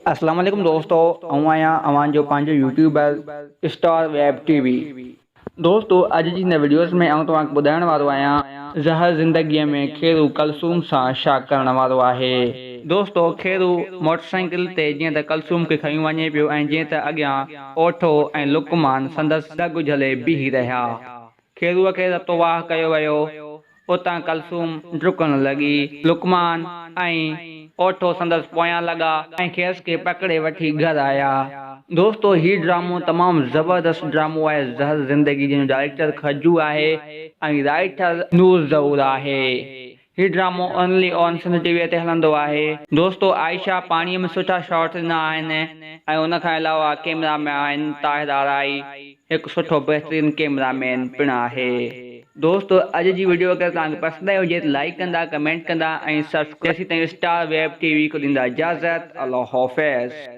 اسلام عليڪم دوستو آئون آهيان اوهان جو پنهنجو YouTuber star web T V دوستو اڄ جي هن وڊيوز ۾ آئون توهان کي ٻڌائڻ وارو آهيان زهر زندگي ۾ خيرو ڪلثوم سان ڇا ڪرڻ وارو آهي. دوستو خيرو موٽر سائيڪل تي جيئن ته ڪلثوم کي کنيون وڃي پيو ۽ جيئن ته اڳيان اوٺو ۽ لقمان سندس دڳ جهلي بيهي رهيا. خيروء کي رتو واهه ڪيو ويو. اتان ڪلثوم ڊڪڻ لڳي. لقمان ۽ اوٺو سندس پويان لڳا ۽ کيس کي پڪڙي وٺي گهر آيا. دوستو هي ڊرامو تمام زبردست ڊرامو آهي زهر زندگي جنهن جو ڊائريڪٽر کجو آهي ۽ رائيٽر نور ظهور آهي. هي ڊرامو only on Sindh T V تي هلندو آهي. دوستو عائشه پاڻي ۾ سٺا شارٽس ڏنا آهن ۽ ان کان علاوه ڪيمرا مين طاهر آرائي هڪ سٺو بهترين ڪيمرا مين پڻ آهي. دوستو اڄ جي وڊيو اگر توهان کي پسند آئي هجي ته لائيڪ ڪندا ڪمينٽ ڪندا ۽ سبسڪرائب جيسين تائين اسٽار ويب ٽي وي کي ڏيندا اجازت الله حافظ.